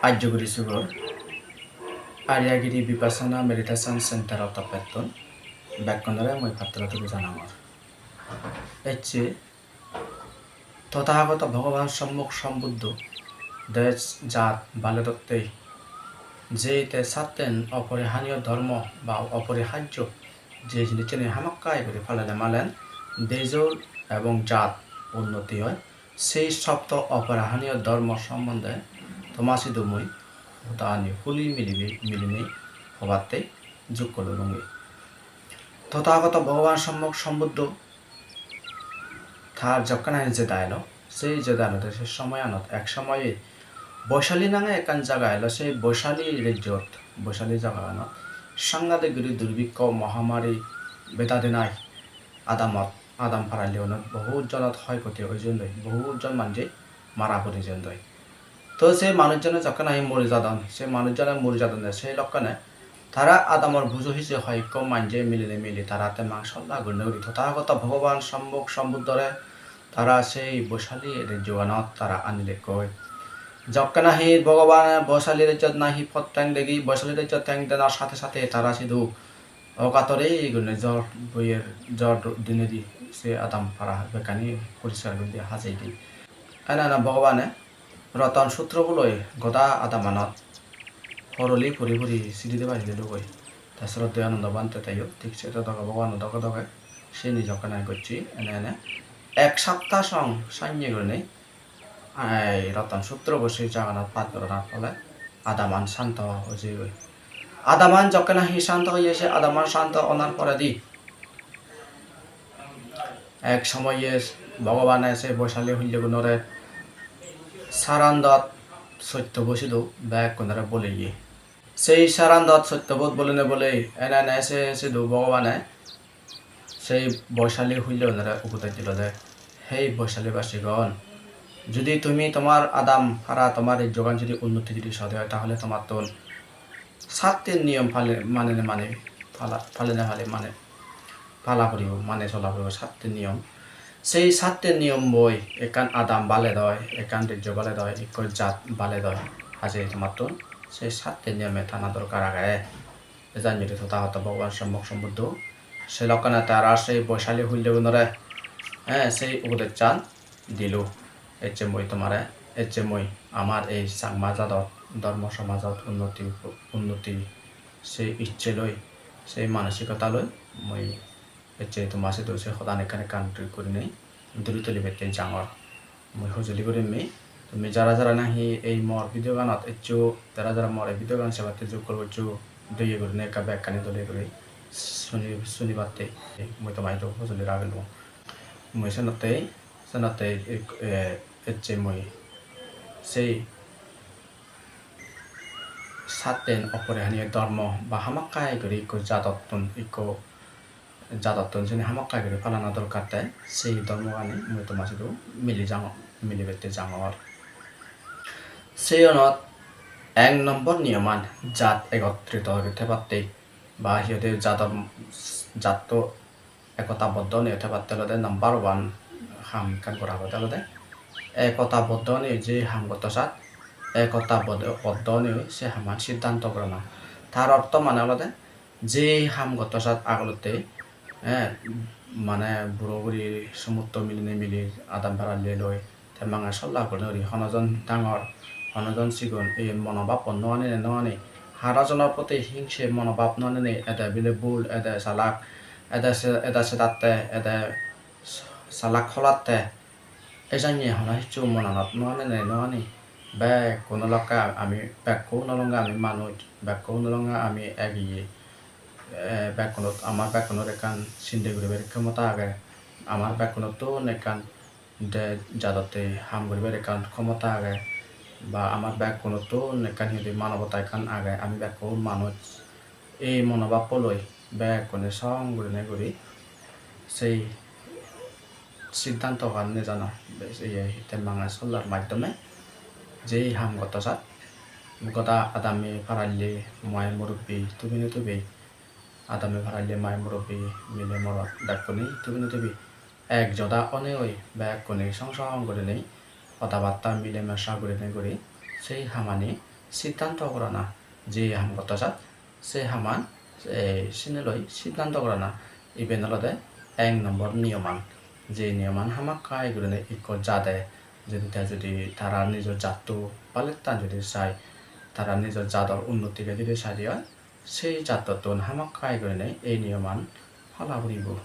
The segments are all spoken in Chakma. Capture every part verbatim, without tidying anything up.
Ajjo guri sugor. Aryagiri Vipassana Meditation Center-o toppettun bekkunore mui pattoro tuli janangor. Ecche Tothagoto Bhogoban Sommok Sombuddho dej jat baledottei je te satten oporihaniyo dhormo ba oporihajjo je jinisseni hamakkai guri palele malen dejor ebong jat unnoti oi, sei sopto oporihaniyo dhormo sombonde toma sidu mui hodani huli milinei, milinei hobatte jukko lolungi. Tothagoto Bhogoban Sommok Sombuddho tar jokkene jeda elo, sei jeda elode se somoyanot ek somoye Boisali nange ekkan jaga elo, sei Boisali rejjot, Boisali jagaganot sangadik guri durbikko, mohamari, bedadenai adamot, adam paralleunot bohut jonot hoy poti oi jeyondoi, bohut jon manje mara puri jeyondoi. To se manujjone jokke nahi mori jadon, se manujjone mori jadonde, se lokkene tara adamor bujo hije hoyekko manje milinei mili tara temmang solla gurinei guri Tothagoto Bhogoban Sommok Sombuddhore tara sei Boisali rejjoganot tara anilekkoi. Jokke nahi Bhogobane Boisali rejjot nahi pot teng degi, Boisali rejjot teng denar sathe sathe tara sidu okatore gurinei jor boyer, jor dinedi se adam para bekkani poriskar guri di, hajei di. Ene ene Bhogobane Roton Sutro bo loi goda adamanot horoli puri puri sidi dibar hide lugoi. Te Sroddheyo Anando Bhante teyo thik se doge Bhogobano doge doge sini jokkene gocche ene ene. Ek sapta song sanye gurinei ei Roton Sutro bo se jaganot pat goranar phole adaman santo oi jeyegoi. Adaman jokke nahi santo oye, se adaman santo onar poredi ek somoye Bhogobane se Boisali hullegunore sarandot sottobo sidu bekkunore boleye. Sei sarandot sottobot bolinei bolei ene ene se sidu Bhogobane sei Boisali hullegunore upodes dilode, "Hei Boisali basigon, judi tumi tomar adam para, tomar rejjogan judi unnoti judi sode oi, tahole tomattun satte niyom pale-, manene mane pala, palene pale mane pala puribo, mane sola puribo satte niyom. Sei satte niyom boi ekkan adam baledoi, ekkan rejjo baledoi, ekko jat baledoi, haje tomattun sei satte niyome tana dorkar age." Ejan judi Tothagoto Bhogoban Sommok Sombuddho se lokkene tara sei Boisali hullegunore, eh, sei upodesan dilo. Ecche mui tomare, ecche mui amar ei Changma jadot, dhormo somajot unnoti, unnoti sei icche loi, sei manosikota loi mui ecche toma sidu se hodan ekkan ekkan gurinei duri tulibatte jangor. Mui hojoli gurim mi, tumi jara jara nahi ei mor video ganot eccho, jara jara mor ei video gan sebatte jukko goccho, doye gurinei ekka bekkani dole guri suni, sunibatte mui toma idu hojoli ragilung. Mui senottei, senottei ek-, eh, ecche mui sei satten oporihaniyo dhormo ba hamakkai guri ikko jadottun, ikko jadottun sini hamakkai guri palana dorkar te, sei dhormogani mui toma sidu mili jangor, milibette jangor. Seyonot ek nombor niyoman jat egottrito guri thebatte ba hi hoide jador, jatto ekota boddo oinei thebatte olode number one ham ekkan gora pode olode ekota boddo oinei je ham gotto sat, ekota bod-, boddo oinei se haman siddhanto gorana. Tar ortho mane olode je ham gotto sat agolotte, eh, mane buro buri somotto milinei mili adam para leloi, te mange solla gurinei guri hono jon dangor, hono jon sigon, ei monobhab no aninei, no ani, hara jonor proti hingse monobhab no aninei, ede bile bul, ede salak, ede se-, ede sedatte, ede salak holatte, ejanye hono hissu monanot no aninei, no ani, bekkuno lokke ami, bekkuno longe ami manuj, bekkuno longe ami egiye, eh, bekkunot, amar bekkunor ekkan sinde guribar khomota age, amar bekkunottun ekkan de jadotte ham guribar ekkan khomota age, ba amar bekkunottun ekkan hi hoide manobota ekkan age, ami bekkun manuj. Ei monobhabbo loi bekkune song gurinei guri sei siddhantogan nejana, iye, temmanga sollar maddhome jei ham gotto sat, goda adami paralle, mai murubbi, tubine tubi, adami paralle, mai murubbi, mile morot bekkune tubine tubi ek joda onei bekkune song song gurinei hoda batta mile mesa gurinei guri sei hamani siddhanto gorana, je ham gotto sat, se haman, eh, siniloi siddhanto gorana. Iben olode ek nombor niyoman. Je niyoman hamakkai gurinei ikko jade, jodi te jodi tara nijo jatto balettan jodi sai, tara nijo jador unnotige jodi saide oi, sei jattottun hamakkai gurinei ei niyoman pala puribo.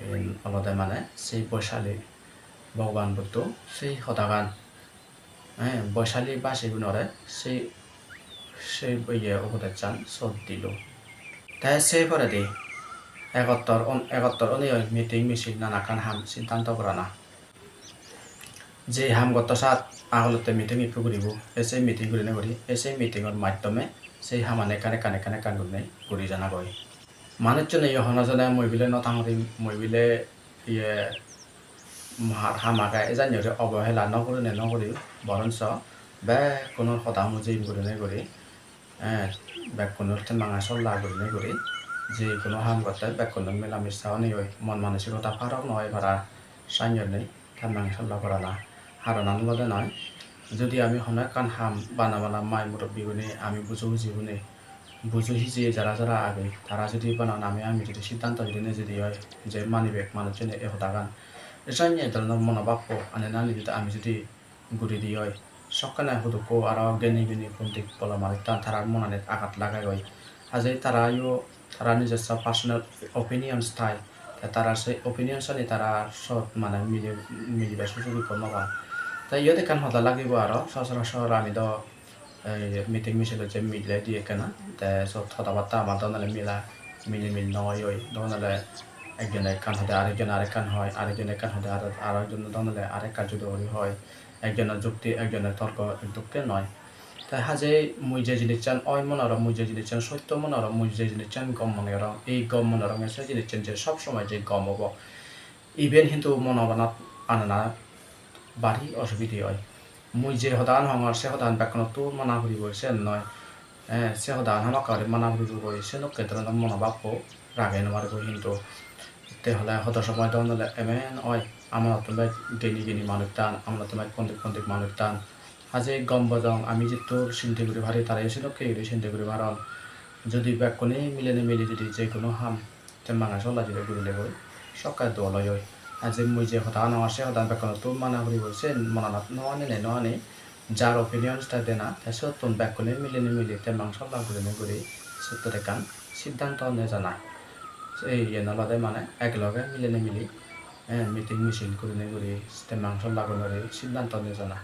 Iyen olode mane sei Boishali Bhogoban Buddho sei hodagan, eh, Boishali basigunore sei, sei iye upodesan sot dilo. Te sei poredi egottor on-, egottor onei oi meeting misil nanakkan ham siddhanto gorana. Je ham gotto sat agolotte meeting ikko guribo, ei sei meeting gurinei guri, ei sei meetingor maddhome sei hamani ekkan ekkan, ekkan ekkan gurinei guri janagoi. Manuchchune yo hono jone mui bile no tangorim, mui bile iye, ha-, ham age, ejannye guri obohela no gurinei no guri, boronso bekkunor hoda mujim gurinei guri, eh, bekkunor temmange solla gurinei guri, je hono ham gotte bekkunor mela misa onei oi, mon manosikota parok no oi para, sannye temmange solla gorana. Haronan olode noi, jodi ami hono ekkan ham bana bana mai murubbi gune, ami bujo huji gune, bujo hije jara jara age, tara jodi banan ami, ami jodi siddhanto jodi nejedi oi je manibek manuchchune ei hodagan, sannye dhoronor monobhappo anenani jodi ami jodi guri di oi, sokkene hudukko aro geni guni pondik bolo manustan tarar monanit agat lagegoi. Haje tarayo tara nijosso personal opinions thai, te tara se opinions ani tara sot mane mile, milibar sujog ikko no pan. Te iyot ekkan hoda lagibo aro, sochorachor ami do ei meeting misilot je mile di ekkena, te sot hoda batta amar do nole mila, milimil no oi oi, do nole ekjone ekkan hode arekjone arekkan hoi, arekjone ekkan hode aro, arekjone do nole arekkan judo guri hoi, ekjono jukti ekjono torko ek dokke noi. Te haje mui je jinissan oi mone gorong, mui je jinissan sotto mone gorong, mui je jinissan gom mone gorong, ei gom mone goronge se jinissan je sob somoi je gom obo, iben hintu mono banat anana bari osubide oi. Mui je hodagan hongor, se hodagan bekkunottun mana puribo, siyen noi. Eh, se hodagan hamakkai guri mana puribogoi, sedokke dhoronor monobhappo rage no paribo hintu. Te hole hodo somoy don ole emen oi, amarottun bej geni geni manustan, amarottun bej pondik pondik manustan. Haje gom bojong ami jittur sinde guri pari, tarayo sedokke guri sinde guri paron. Jodi bekkune milinei mili jodi je hono ham te mane sola jire gurile goi sokke dol oi oi. Ar je mui je hoda hongor se hodan bekkunottun mana puribo, siyen monanot no aninei no ani, jar opinions ta dena, te siyottun bekkune milinei mili te mang sola gurinei guri siyottun ekkan siddhanto nejana. Ei iyen olode mane ek loge milinei mili, eh, meeting misil gurinei guri te mang sola gurinei siddhanto nejana.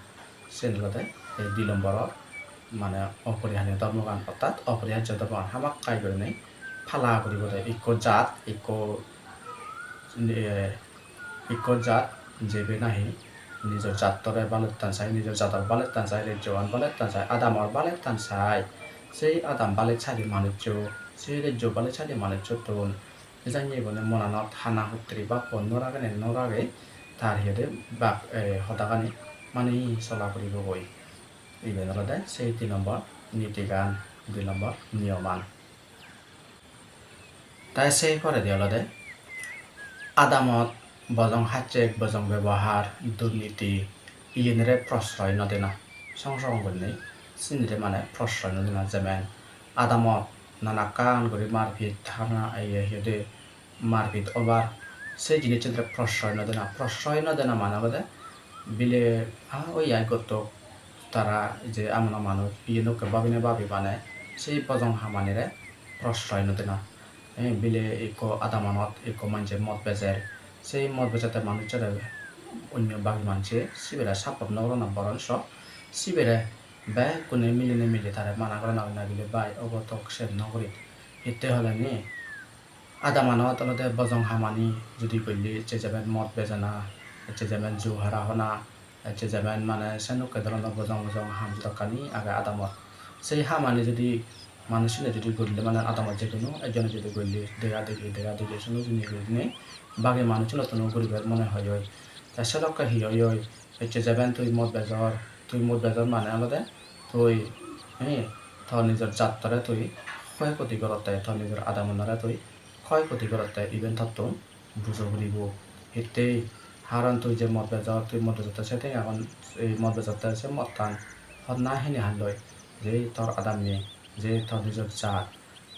Siyen olode ei di nomboror mane oporihario dhormogan, ortat oporihajjo dhormogan hamakkai gurinei pala guribode. Ikko jat, ikko, eh, ikko jat jebe nahi nijo jattore balettan sai, nijo jador balettan sai, rejjogan balettan sai, adamor balettan sai, sei adam balet sadi manuccho, sei rejjo balet sadi manucchottun ejannye gune monanot hana huttri bappo no ragene no rage, tar hi hoide bak, eh, hodagani mani sola puribogoi. Iben olode sei di nombor nitigan, di nombor niyoman. Te sei poredi olode adamot bojong hachchek, bojong bebohar, durniti, iyenire prosroy no dena. Song song gurinei sinire mane prosroy no dena, jemen adamot nanakkan guri marpit, hana, iye, hi hoide, marpit obar, se jinissanore prosroy no dena. Prosroy no dena mane olode bile, ah, oi ai gottok, tara je amona manuj, iye dokke babine babi mane se bojong hamanire prosroy no dena. Eh, bile ikko adamanot ikko manje mot bejer, sei mot bejette manucchore onyo bagi manje sibere support no gorana, boronso sibere bekkune milinei mili tare mana gorana, oi na bile, "Bhai, obo tok sen no guri." Hitte hole ni, adamanot olode bojong hamani judi golle, ecche jeben mot bejana, ecche jeben ju hara hona, ecche jeben mane sedokke dhoronor bojong bojong ham jodokkani age adamot. Sei hamani judi manuchchune judi golle, mane adamot je hono ekjone judi golle, dega degi, dega degi, sunu suni gurinei bagi manuchchunottun guribar mone hoi oi. Te sedokke hi oi oi, ecche jeben tui mot bejor, tui mot bejor mane olode tui, eh, to nijor jattore tui khoy khoti gorotte, to nijor adamonore tui khoy khoti gorotte, iben tottun bujo puribo. Hittey, haron tui je mot bejor, tui mot bejotte se tenga gun, ei mot bejotte se mottan honna hini halloi. je tor adamme, je tor nijor jat,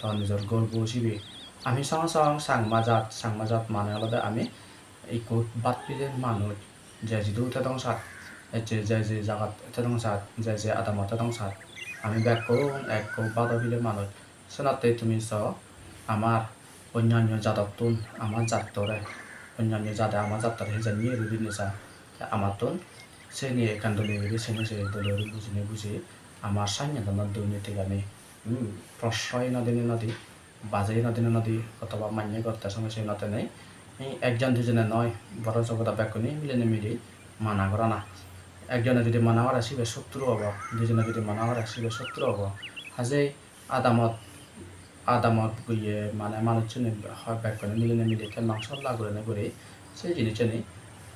tor nijor gorbo sibe. Ami song song Changma jat, Changma jat mane olode ami ikko bhat pije manuj, je jidu tedong sat, ecche je je jagat tedong sat, je je adamot tedong sat, ami bekkun ekko bhado pije manuj. Senotte tumi so, amar onnanno jadottun ama jattore, onnanno jade ama jattore hijeni eri dinei sa, te amattun seni ekkan dole guri, seni se dole guri bujinei buji amar sannye donnoi durniti gani, hmm, prosroy no dinei nodi, bajei no dinei nodi, otoba manye gotte somoi se no tenei, ei ekjon dijone noi, boronso goda bekkune milinei mili mana gorana. Ekjone judi mana gore sibe sotru obo, dijone judi mana gore sibe sotru obo. Hajei adamot, adamot ye mane manuchchune hoi bekkune milinei mili te mangso la gurinei guri se jinissani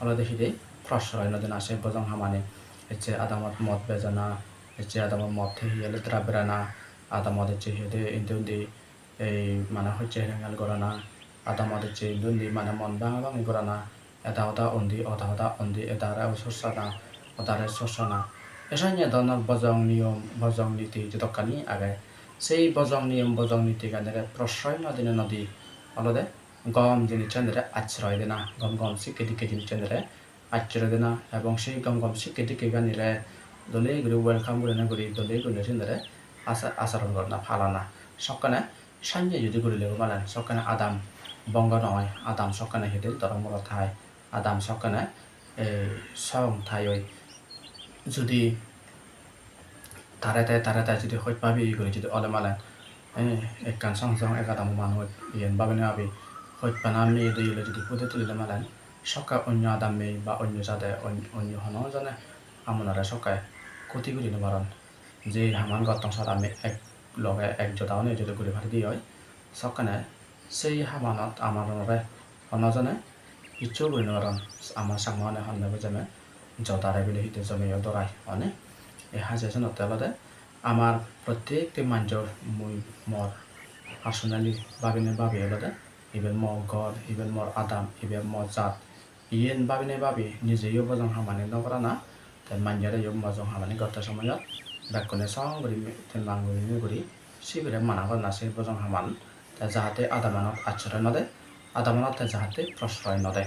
olode hide prosroy no dena se bojong hamani. Ecche adamot mot bejana, ecche adamot mot he he ele dra berana, adamot ecche he hoide indi undi ei mane hojje hengal gorana, adamot ecche indi undi mane mon banga bangi gorana, eda hoda undi, oda hoda undi, edare sorsana, odare sorsana. Esanye dhoronor bojong niyom, bojong niti jedokkani age, sei bojong niyom, bojong nitiganire prosroy no dine nodi olode gom jinissanire asroy dena, gom gom sikke dikke jinissanire asroy dena, ebong sei gom gom sikke dikkeganire dole guri welcome gurinei guri, dole guri sinire asa-, asaron gorana, palana. Sokkene sanye judi gurile gomalen, sokkene adam bongo noi, adam sokkene hidil dhorom morot hai, adam sokkene, eh, song thai oi. Judi tare te, tare te judi hoj pabi guri judi ole malen, eh, ekkan song song ek adamo manuj iyen babine abi hoj pana meye doye loi judi pudei tulile malen, sokke onyo adam meye ba onyo jade, on-, onyo hono jone amonore sokke khoti guri no paron. Je haman gotton sot ami ek loge ek joda onei jodi guri paride oi, sokkene sei hamanot amar onore hono jone hissu guri no paron. Ama Changmaune honne bojeme jodare bile hide jomeyo dorai hone. Ei haje senotte olode amar prottekti manjor mui mor personally babine babi olode iben mo ghor, iben mor adam, iben mo jat. Iyen babinei babi nijeyo bojong hamani nw gorana, te manjoreyo bojong hamani gotte somoyot bekkune song guri mi-, tenang gurinei guri sibere mana gorana se bojong haman, te jahate adamanot acchore nw de, adamanotte jahate prosroy nw de.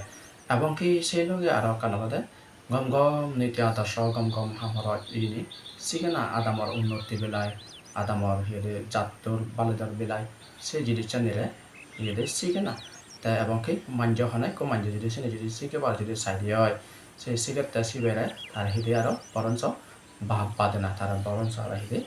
Ebong ki sei loge aro ekkan olode gom gom niti adorsho, gom gom ham horoj iyeni sigena adamor unnoti belai, adamor hi hoide jattor baledor belai, se jinissanire hi hoide sigena. Te ebong ki manje hono ekko manje judi sini judi sigebar judi saide oi, se sigette sibere tare hide aro boronso bap badena, tare boronso aro hide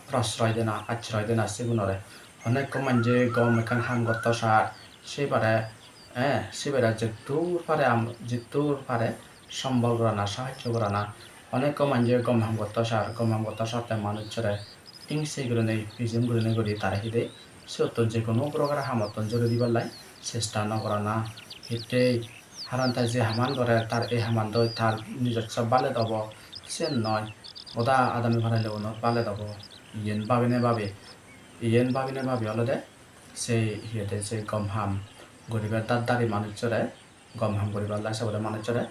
prosroy dena, asroy dena sigunore. Hono ekko manje gom ekkan ham gotto sar, sibere, eh, sibere jettur pare am-, jettur pare sombol gorana, sahajjo gorana. Hono ekko manje gom ham gotto sar, gom ham gotto sar te manuchchore ingse gurinei, pijim gurinei guri tare hide siyottun je hono prokar hamottun juri dibar lai chesta nw gorana. Hittei? Haron te je haman gorer, tar ei hamandoi tar nijosso balet obo, siyen noi, goda adami parallegunor balet obo. Iyen babinei babi, iyen babinei babi olode se hi hoide se gom ham guribar daddari manuchchore, gom ham guribar lai sebode manuchchore,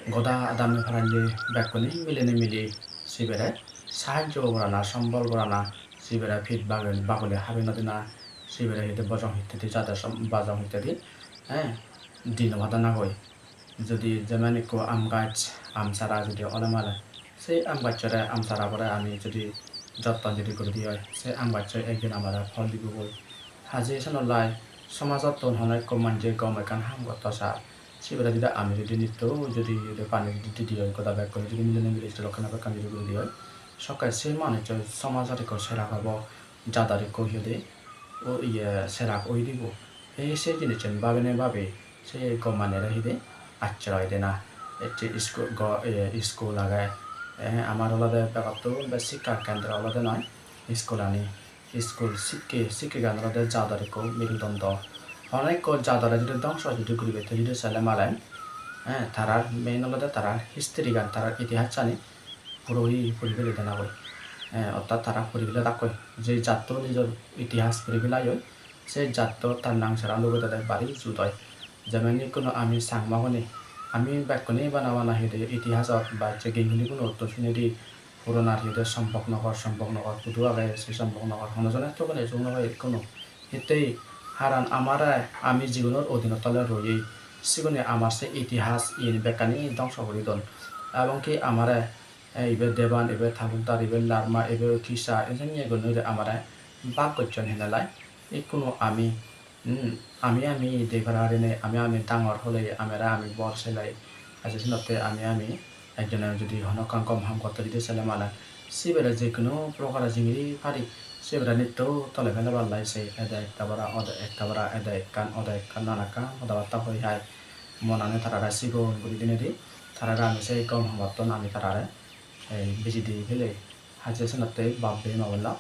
goda adami paralle bekkune milinei mili sibere sahajjo gorana, sombol gorana, sibere pit bagol-, bagole habi nw dena, sibere hide bojong hittedi jade som-, bojong hittedi, eh, di nw padana goi. Judi jemen ikko aam gaj, aam sara judi ole male, sei aam gacchore, aam sarabore ami judi jotton judi guri di oi, sei aam gacchoi ekdin amare phol dibogoi. Haje senollai somajottun hono ekko manje gom ekkan ham gotto sar, sibere judi ami judi nitto judi, judi pani judi di di oi, goda bekkune judi milinei mili stroke ekkan judi guri di oi, sokke sei manuccho somajor ekko serak obo, jador ekko hi hoide, o iye serak oi dibo. Ei se jinissan babinei babi se gom manjore hide asroy dena. Ecche iskul go-, iye, iskul age. Eh, amar olode begottun bej sikkha kendro olode noi iskulani. Iskul sikke, sikkegan olode jador ekko merudondo. Hono ekko jadore judi dongso judi guribatte judi sele malen, eh, tarar main olode tarar history-gan, tarar itihas-sani puro hi puri pele dena goi. Eh, ortat tara puri pele dakkoi. Je jatto nijor itihas puri pelai oi, se jatto tar nang sara lugedede bari jut oi. Jemon ikkuno ami Changmagune, ami bekkune bana bana hide itihasot ba je gingiligunottun sinedi puronar hi hoide Sombhog Nagar, Sombhog Nagar hudu age, se Sombhog Nagar hono jone togene sugno pai ikkunu. Hittei haran amare, ami jigunor odinot tole roye, sigune amar se itihas iyen bekkani dongso guri don. Ebong ki amare, eh, ibe Deban, ibe Talukdar, ibe Larma, ibe Kisa, ejenne gurinei amare bak gocchon henelai. Ikkunu ami Hmm, ami ami dei para gurinei, ami ami dangor hole, amare ami bor selai. Aje senotte ami ami ekjone jodi hono ekkan gom ham gotte jodi sele mane, sibere je hono prokare jingiri pari, sibere nitto tole pelebar lai se ede ekka bara, ode ekka bara, ede ekkan, ode ekkan, nanakkan hoda batta hoi hai. Monani tarare sigon guri dinedi, tarare ami se gom hamottun ami tarare ei biji di pele. Haje senotte bap bhei ma bon lok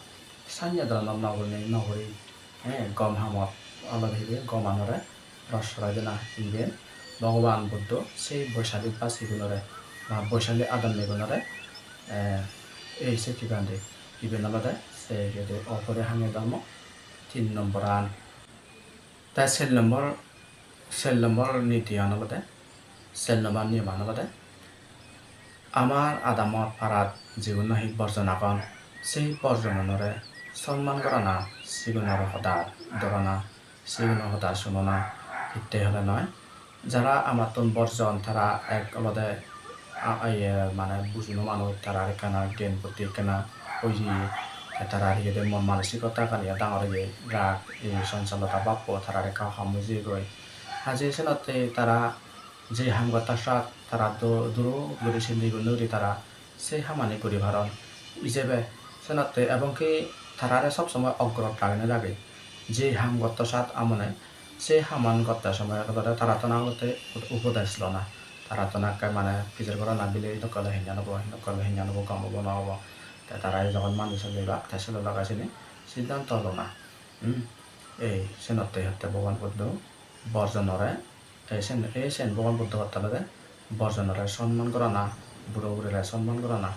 sanye doronor no gurinei no guri, eh, gom hamot olode hibe gomanore rosroi dena iben Bhogoban Buddho sei Boishali basigunore ba Boishali adonnegunore, eh, ei sekkey bhante. Iben olode se hi hoide opore hange dhormo tin nomboran. Te ser nombor, ser nombor nitiyan olode, ser nombor niyoman olode, amar adamot parat jigun nahi borjon agon, sei borjonunore sonman gorana, sigunor hoda dorana, sigunor hoda sunona, hittey hole noi. Jara amattun borjon tara ek olode a-, iye mane bujuno manuj, tarar ekkana gyan buddhi ekkana oye, te tarar hi hoide mon manosikotagani dangor oye, rag, ei sonchalota bappo tarar ekka hom oi jeyegoi. Haje senotte tara je ham gotta sat tara du-, duro guri sindi gurinei guri tara se hamani guri paron. Ijebe senotte ebong ki tarare sob somoi ogrot ragenei rage. Je ham gotta sat amone se haman gotte somoyot olode tarattun agotte upodes lona. Tarattun ekke mane pijer gorana bile hinokka ole henjan obo, hinokka ole henjan obo, gom obo, no obo. Te tara jogon manuj ole ebak, te selo lage sini siddhanto lona. Hmm. Ei senotte hotte Bhogoban Buddho borjonore, ei sen, ei sen Bhogoban Buddho hotte olode borjonore sonman gorana, buro gurire sonman gorana.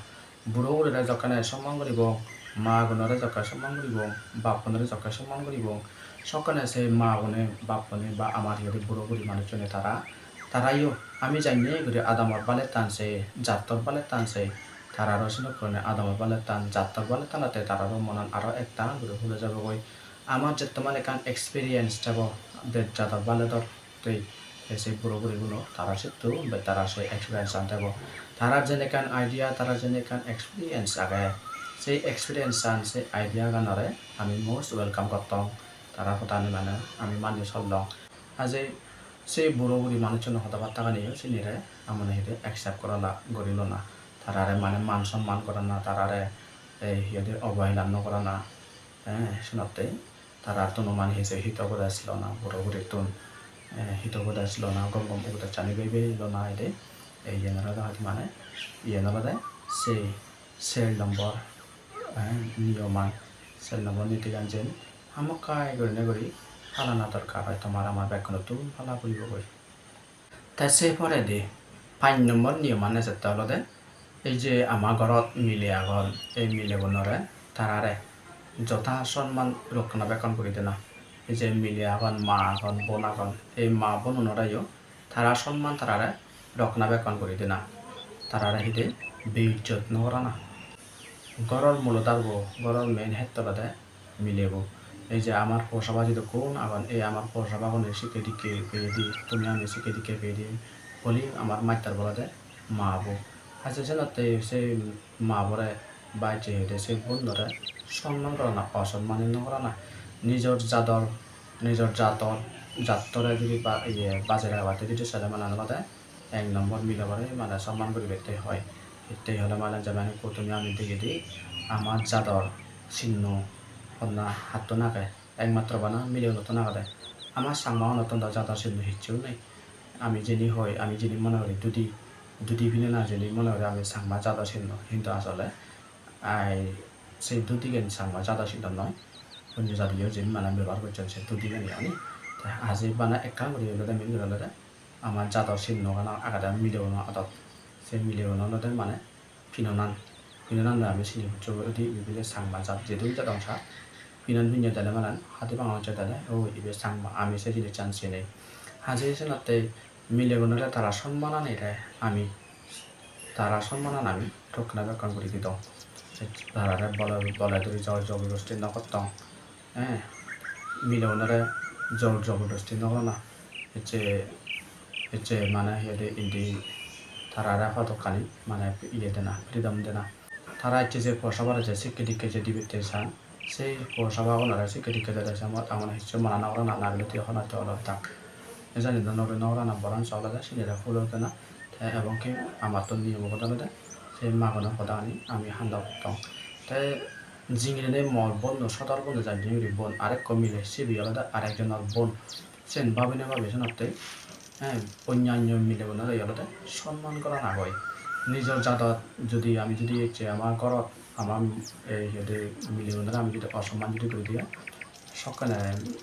Buro gurire jokkene sonman guribong, magunore jokke sonman guribong, bappunore jokke sonman guribong, sokkene se magune, bappune ba amar hi hoide buro guri manuchchune tara, tarayo ami janney guri adamor balettan se, jattor balettan se, tararo senokkene adamor balettan, jattor balettanotte tararo monan aro ektal guri hule jebogoi. Amar jettoman ekkan experience thebo, dej jador bale dor. Te, te se buro guriguno tara sitto, be tara se experience an thebo. Tarar jen ekkan idea, tarar jen ekkan experience age. Se experience an, se idea ganore ami most welcome gottong. Tarar hodani mane ami mani sollong. Haje se buro guri manuchchuno hoda batta ganiyo sinire amone hide accept gorana, guri lona. Tarare mane man somman gorana, tarare ei hi hoide obohela no gorana. Eh, senotte tarattun mane hijeni hito upodes lona, buro gurittun, eh, hito upodes lona, gom gom upodessani bhei bhei lona ede. Ei iyen olode hoide mane, iyen olode se ser nombor, eh, niyoman, ser nombor nitigan jen hamakkai gurinei guri palana dorkar oi, tomar amar bekkunottun pala puribogoi. Te se poredi pach nombor niyoman ejette olode, ei je ama gorot mile agon, ei milegunore tarare jotha sonman rokkona bekkon guri dena. Ei je mile agon, ma agon, bon agon, ei ma bonunoreyo tara sonman tarare rokkona bekkon guri dena. Tarare hide beijjot no gorana. Goror mulo darbo, goror main hetto olode milebo. Ei je amar por saba jidukkun agon, ei amar por sabagune sikke dikke peyedi, tumi ami sikke dikke peyedi, holi amar mattor olode mabo. Haje senotte se mabore bacche hede se bonore sonman gorana, osonmani no gorana. Nijor jador, nijor jador, jattore judi ba-, iye, bajei ragebatte judi sele mane olode ek nombor milebore mane sonman guribette hoi. Hittey hole mane jemon ekko tumi ami degedi ama jador sinno honna hattun age, ekmatro bana milegunottun agede. Ama Changmagunottun do jador sinno hissu nei. Ami jeni hoi, ami jeni mone guri dudi, dudi pinena jeni mone guri ami Changma jador sinno, hintu asole ai se dudigan Changma jador sinno noi. Onyo jadiyo jeni mane bebohar gocchon se dudigan ani. Te aji bana ekka guri olode mil guri olode ama jador sinnogan agede mileguno adot. Se mileguno olode mane pinonan, pinonan do ami sini pocchogoi udi ibe bile Changma jat, jedun jadon sa. Pinon pinne dele mane hadi banga hocche dele, o ibe Changma, ami se jinissan sini. Haje senotte milegunore tara sonmananire ami, tara sonmanan ami rokkona bekkon guri didong. Se tarare bole, bole duri jor jobordosti no gottong. Eh, milegunore jor jobordosti no gorana. Ecche, ecche mane hi hoide indi tarare hodokkani mane iye dena, freedom dena. Tara ecche je po sabare je sikke dikke je dibatte san, sei po sabagunore sikke dikke dede samot amone hissu mana no gorana, na bile tui hono te olor tak. E jani do nori no gorana, boronso olode sinire hulo dena. Te ebong ki amattun niyom obode olode sei maguno hodagani ami handa gottong. Te jingirinei mor bonno, sodor bonno jai jingiri bon, arekko mile sibe olode arekjonor bon. Siyen babinei babi senotte, eh, onnanno milegunore olode sonman gorana goi. Nijor jadot judi ami judi ecche ama gorot ama, eh, hi hoide milegunore ami judi osonman judi guri diye, sokkene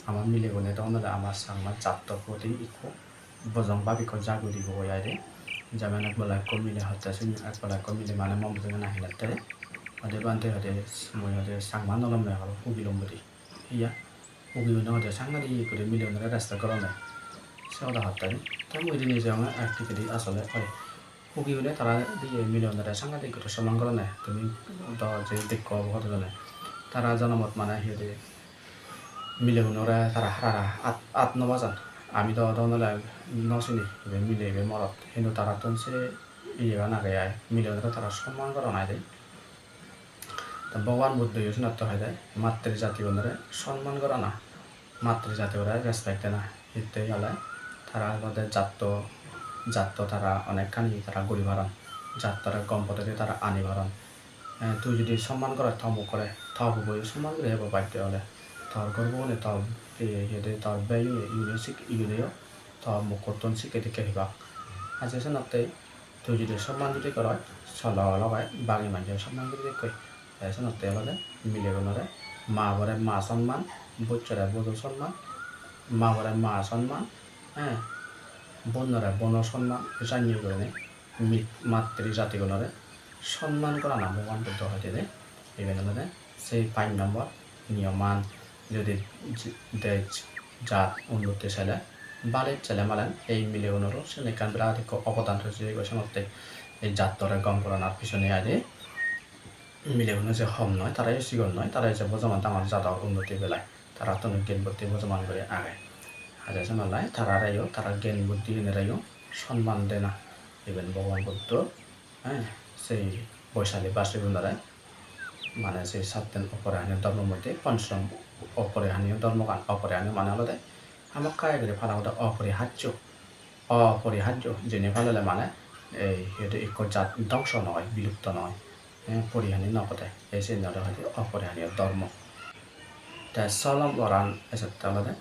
ama milegune do olode ama Changma jatto proti ikko bojong bab ikko jagoi dibo goi aide. Jemon ek bola ekko mile hotte, sen ek bola ekko mile mane mom bojong na hinette. Hoide bhante hoide mui hoide Changma nolom noi, aro hugi lom budi. Iya, hugi une hoide sangadik guri milegunore respect goronde. Se hoda hotte. Te mui rini jeyonge ek pijedi asole oi. Hugi une tara diye milegunore sangadik guri somman goronde. Tumi do je dekko obo hodo jone. Tara jonomot mane hi hoide milegunore tara harara at, at no bajan. Ami do, do nole no sini ibe mile ibe morot. Hintu tarattun se iyegan age ai. Milegunore tara somman goron ai de. Te Bhogoban Buddho yo senotte hoide matri jatigunore sonman gorana, matri jatigore respect dena. Hittey ole tara olode jatto, jatto tara onekkani tara guri paron, jattore gom podedi tara ani paron. Eh, tui judi sonman goroj to mukkore, to puboyo sonman guri hebo bacche ole, tor gorbogune, to, eh, iyede tor beyune, iyune sik-, iyuneyo to mukkottun sikke dikke hibak. Aje senotte tui judi sonman judi goroj, solo loge bagi manjo sonman guri dikkoi. Te senotte olode milegunore, ma bore ma sonman, bossore bojo sonman, ma bore ma sonman, eh, bonore bono sonman, janye gurinei mit-, matri jatigunore sonman gorana Bhogoban Buddho hoide de. Iben olode sei pach nombor niyoman. Jodi j-, dej jat unnoti sele, balet sele malen ei milegunoro siyen ekkan birat ekko obodan roi jeyegoi senotte. Ei jattore gom goranar pisone aide mileguno je hom noi, tarayo sigon noi, tarayo je bojoman dangor jador unnoti belai, tarattun gyan buddhi bojoman guri age. Haje senottei tarareyo, tara gyan buddhi unireyo sonman dena. Iben Bhogoban Buddho, eh, sei Boishali Basigunore, mane sei satten oporihaniyo dhormo moddhe, ponchom oporihaniyo dhormogan, oporihaniyo mane olode hamakkai guri pala guri oporihajjo, oporihajjo jeni palele mane ei hi hoide ikko jat dhongso noi, bilupto noi, eh, porihani no gode, ei siyen olode hoide oporihaniyo dhormo. Te solom oran ejotte olode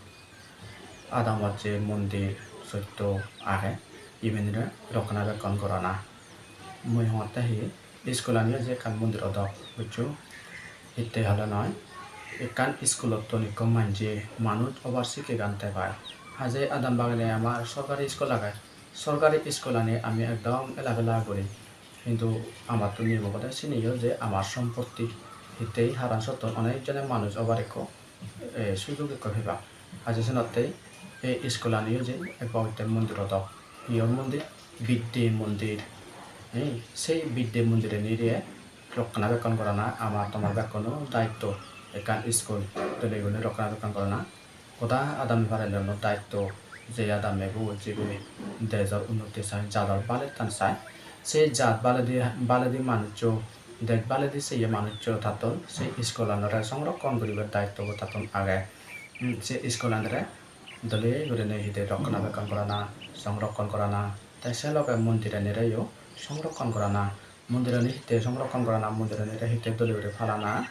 adamot je mondir sotto age, ibenire rokkona bekkon gorana. Mui hongotte hi, iskulaniyo je ekkan mondir odok, buccho? Hitte hole noi, ekkan iskulottun ikko manje manuj obar sikkegan te pai. Haje adam bagine amar sorkari iskul age, sorkari iskulani ami ekdom elabela guri, hintu amattun niyom obode siniyo je amar sompotti. Hittey haran sottun onek jone manuj obar ikko, eh, sujog ikko pebak. Haje senottey ei iskulaniyo je ekko otte mondir odok. Hiyor mondir? Bidde mondir. Eh, sei bidde mondirani re rokkona bekkon gorana amar tomar bekkuno daitto. Ekkan iskul dole guri rokkona bekkon gorana. Goda adami parallel-unor daitto, je adamebo jigune dejor unnoti sai, jador balettan sai, se jat baledi, baledi manuccho, dej baledi seye manuccho tattun se iskulanore songrokkon guribar daittobo tattun age. Hmm, se iskulanore dole gurinei hide rokkona bekkon gorana, songrokkon gorana, te se loge mondiranireyo songrokkon gorana. Mondirani hittey songrokkon gorana, mondiranire hittey dole guri palana,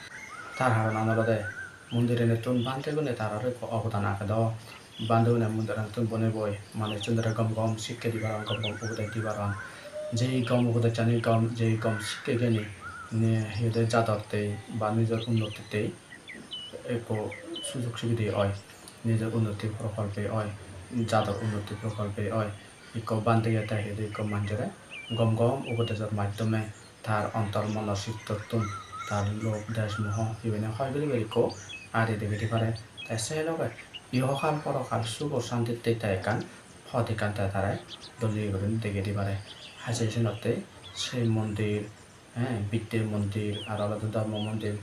tar haronan olode mondiranittun bhantegune tar aro ekko obodan agede. Bhantegune mondiranittun bonei boi manuchchunore gom gom sikke di paron, gom gom upodes di paron. Jei gom upodessani gom, jei gom sikkegani, ne, hi hoide jadottey ba nijor unnotittey ekko sujog subide oi, nijor unnoti prokolpe oi, jador unnoti prokolpe oi. Ikko bhante te hi hoide ikko manjore gom gom upodejor maddhome tar ontor monor sittottun tar lobh dwesh moho ibeni hoi guribar ikko ari degei di pare. Te se loge ihohal porohal sugo santittey te ekkan pot ekkan te tare dole gurinei degei di pare. Haje senottey se mondir eh, bidde mondir, aro olode dharmo mondir,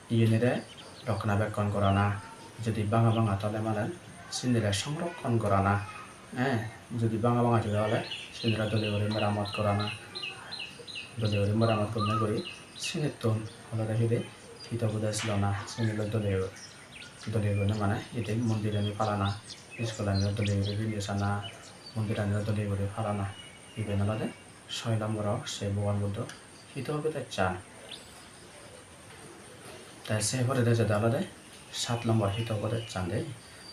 iyenire rokkona bekkon gorana, jodi banga banga tole malen sinire songrokkon gorana, eh, jodi banga banga jodi ole sinire dole guri meramot gorana, dole guri meramot gurine guri sinittun olode hide hito upodes lona, sinire dole guri, dole guri mane hide mondirani palana, iskulani dole guri bini sana, mondirani dole guri palana, iben olode soi nomboro se Bhogoban Buddho hito upodesan. Te se porede jede olode sat nombor hito upodesan de.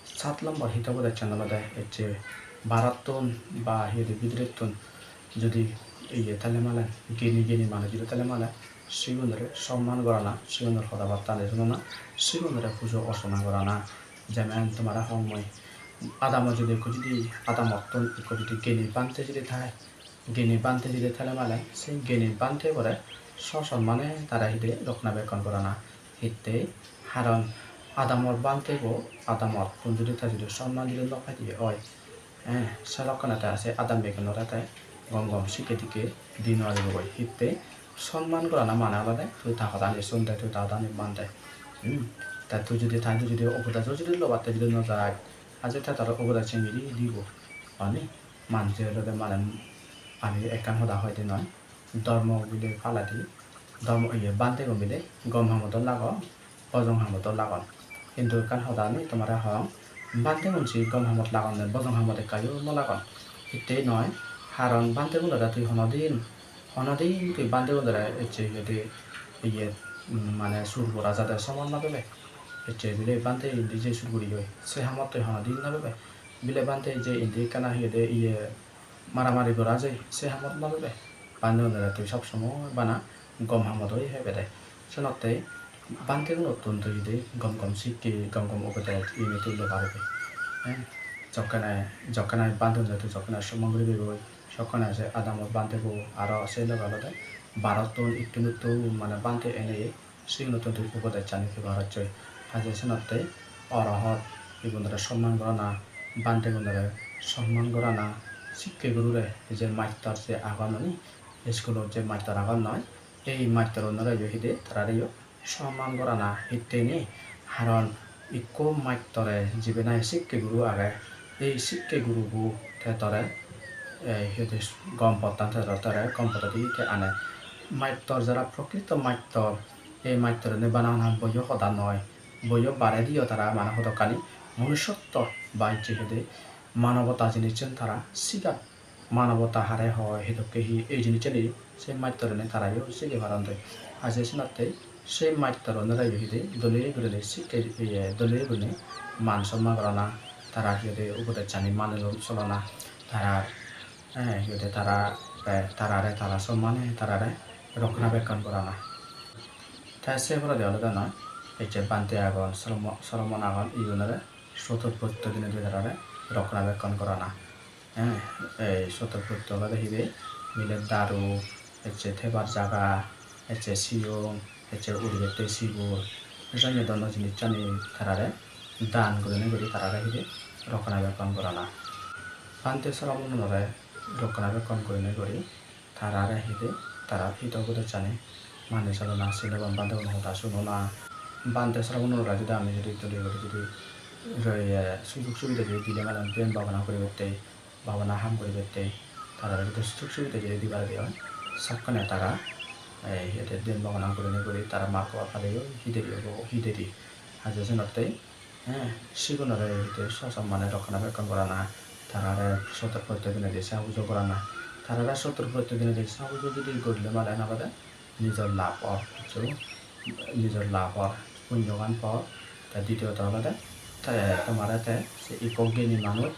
Sat nombor hito upodesan olode ecche barottun ba hi hoide bidirettun jodi iye tele male, geni geni manuj jodi tele male, sigunore somman gorana, sigunor hoda battani sunana, sigunore pujo orsona gorana. Jemen tomare hong mui, adamot jodi ekko jodi, adamottun ekko jodi geni bhante jodi thai, geni bhante jodi thele male, se geni bhante bore so sommane tara hide rokkona bekkon gorana. Hittey? Haron adamor bhante bo adamottun jodi ta jodi somman jodi no paide oi, eh, sedokkene te se adammegunore te gom gom sikke dikke di no paribogoi. Hittey? Somman gorana mane olode tui ta hodani sunde, tui ta hodani mande. Hmm. Te tui jodi ta jodi upodejo jodi lobatte jodi no jai, aje te tore upodes sengiri dibo. Ani? Manje olode mane ami ekkan hoda hoide noi, dhormo bile paladi, dhormo iye bhantegun bile gom hamot o lagon, bojong hamot o lagon. Hintu ekkan hoda ami tomare hong, bhantegun se gom hamot lagon de, bojong hamot ekkayo no lagon. Hittey noi, haron bhantegunore tui honodin, honodin tui bhantegunore ecche iyede iye, mm, mane sur gora jade somot no pebe. Ecche bile bhante indi je sur guriye, se hamot tui honodin no pebe. Bile bhante je indi ekkana hi hoide iye maramari gora jai, se hamot no pebe. Bhantegunore tui sob somoi bana gom hamot oi pebede. Senotte bhantegunottun tui jodi gom gom sikke, gom gom upodes iyeni tui loi paribe. Eh, jokkene, jokkene bhantegunore tui jokkene somman guri peboi, sokkene se adamot bhantebo aro se loge olode barottun ittun ittun mane bhante ene sigunottun tui upodes ani pebar hocchoi. Haje senotte orohot igunore somman gorana, bhantegunore somman gorana, sikke gurure je mastor je agon oni, iskulot je mastor agon noi, ei mastorunoreyo hide tarareyo somman gorana hitteni, haron ikko mastore jibe nahi sikke guru age, ei sikke gurubo te tore, eh, hi hoide gom pottan te tore gom pottedi te ane. Mastor jara prokrito mastor, ei mastorune bana hana boiyo hoda noi, boiyo barediyo tara mane hodokkani monussotto ba ecche hi hoide manobota jinissan tara sigan. Manobota hare hoi, hedokke hi, ei jinissani se mastorune tarayo sige paron de. Haje senotte se mastorunoreyo hide dole gurinei sikke, iye, dole gurinei man somman gorana, tara hi hoide upodessani mane solana, tara, eh, hi hoide tara, eh, tarare, tara sommane tarare rokkona bekkon gorana. Te se poredi olode noi, ecche bhante agon, sromon, sromon agon, igunore sotor pottoi dinei tarare rokkona bekkon gorana. Eh, ei sotor pottoi olode hide, mile daru, ecche thebar jaga, ecche siyong, ecche udibettey sigon, janye dono jinissani tarare dan gurinei guri tarare hide rokkona bekkon gorana. Bhante sromon unore rokkona bekkon gurinei guri tarare hide, tara hito upodes ani mane solana, siloban bhantegun hoda sunona. Bhante sromon unore judi ami judi dole guri judi roi, eh, sujog subide judi dile mane dhyan bhabona guribatte, bhabona ham guribatte, tarare judi sujog subide judi di parede oi, sokkene tara, eh, hi hoide dhyan bhabona gurinei guri tara margo padeyo hideri obo, hideri. Haje senotte, eh, sigunore hide so sommane rokkona bekkon gorana, tarare sotor pottoi dinedi sahajo gorana. Tarare sotor pottoi dinedi sahajo judi gorile mane na pade nijor lab or, hissu nijor lab or, punyogan por. Te ditiyoto olode te tomare te se ikko geni manuj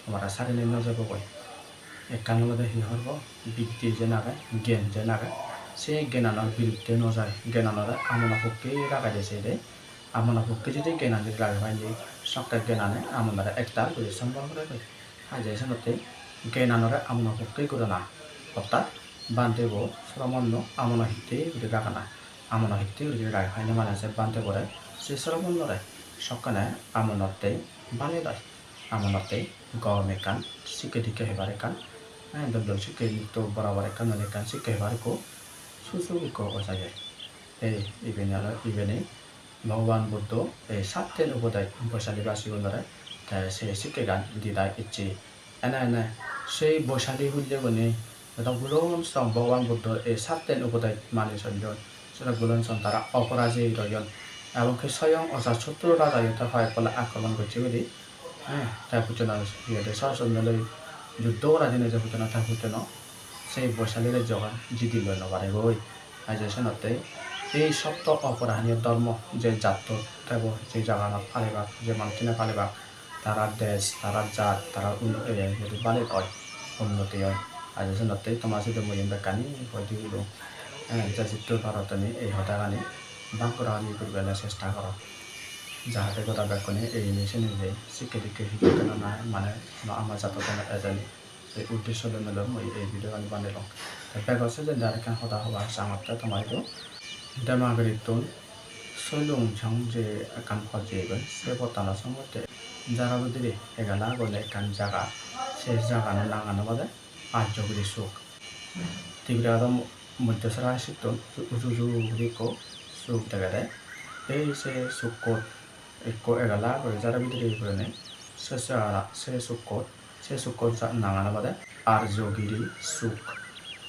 tomare sarinei no jebogoi. Ekkan olode hi horbo, bidde jen age, gyan jen age, se gyananor biruddhe no jai, gyananore amono pokke ragede sede. Amono pokke judi gyanan judi ragei paide, sokke gyanane amonore ektal guri sombol goregoi. Haje senotte gyananore amono pokke gorana, ortat bhantebo sromonno amono hittey guri ragana. Amono hittey guri ragei paile mane se bhantebore, se sromonore sokkene amonottey banei loi. Amonottey gom ekkan sikke dikke hebar ekkan, eh, dol dol sikke nitto borabor ekkan guri ekkan sikke hebar ekko Sujuk ikko ojai. Ei, ibeni aro, ibeni Bhogoban Buddho ei satten upodej Boishali basigunore te se sikkegan didai icche. Ene ene sei Boishali hullegune joto gulon song Bhogoban Buddho ei satten upodej mani solyon, sero gulon song tara oporajit oyon. Ebong ki soyong Ajatsottru rajayo te hoyek palla akromon gocche guri, eh, te pujjono iyede sorossoti loi juddho gora jinei je pujjono te pujjono sei Boishali rejjogan jidi loi no paregoi. Aje senottei ei sotto oporahaniyo dhormo je jattot thebo, je jaganot palibak, je manuchchune palibak, tara dej, tara jat, tara un-, eh, jodi baled oi, unnoti oi. Aje senottei toma sidu mui iyen bekkani hoi di gulung. Eh, je jiddur paro tumi ei hodagani bhag gora guri guribele chesta goro. Jahate goda bekkune ei ni sini je sikke dikke hijeni na, mane hono ama jatto tana ejeni. Ei uddesho loi mui ei video gani banelong. Te bego sejende arekkan hoda hobar sangotte toma idu. Demagirittun Soilung Chong je ekkan pot jeyegoi, se pottano songotte jara bidire egala guri ekkan jaga, se jagano nangan olode Arjogiri Suk. Tiprahadow Moddhosora sittun uju uju guri ekko suk degede. Ei se sukkot ekko egala guri jara bidire gurinei se sara, se sukkot, se sukkot ja-, nangan olode Arjogiri Suk.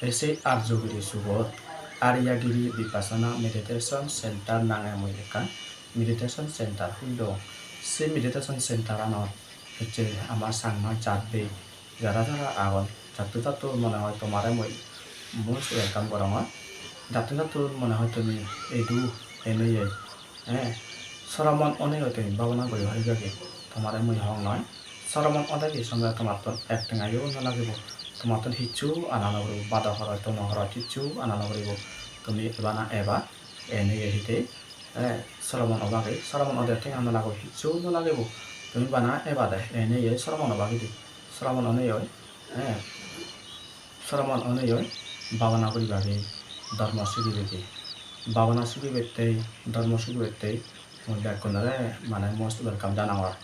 Ei sei Arjogiri Sugot Aryagiri Vipassana Meditation Center nange mui ekkan meditation center hullong. Se meditation center anot hocche ama Changma jat bei jara jara agon, jatto jatto mone hoi tomare mui most welcome gorongor. Jatto jatto mone hoi tumi idu ene ye, eh, soromon onei tumi bhabana guri paribagi, tomare mui hong noi. Soromon odegi songe tomattun ek tengayo no lagibo, tomattun hissu ana no puribo, bado horoj, tono horoj hissu ana no puribo. Tumi ebana eba, ene ye hide, eh, soromon obagi, soromon ode tenga no lagibo, hissu no lagibo. Tumi bana ebade, ene ye soromon obagi di. Soromon onei, eh, soromon onei bhabana guribagi, dhormo sigibegi. Bhabana sigibattei, dhormo sigibattei mui bekkunore mane most welcome janangor.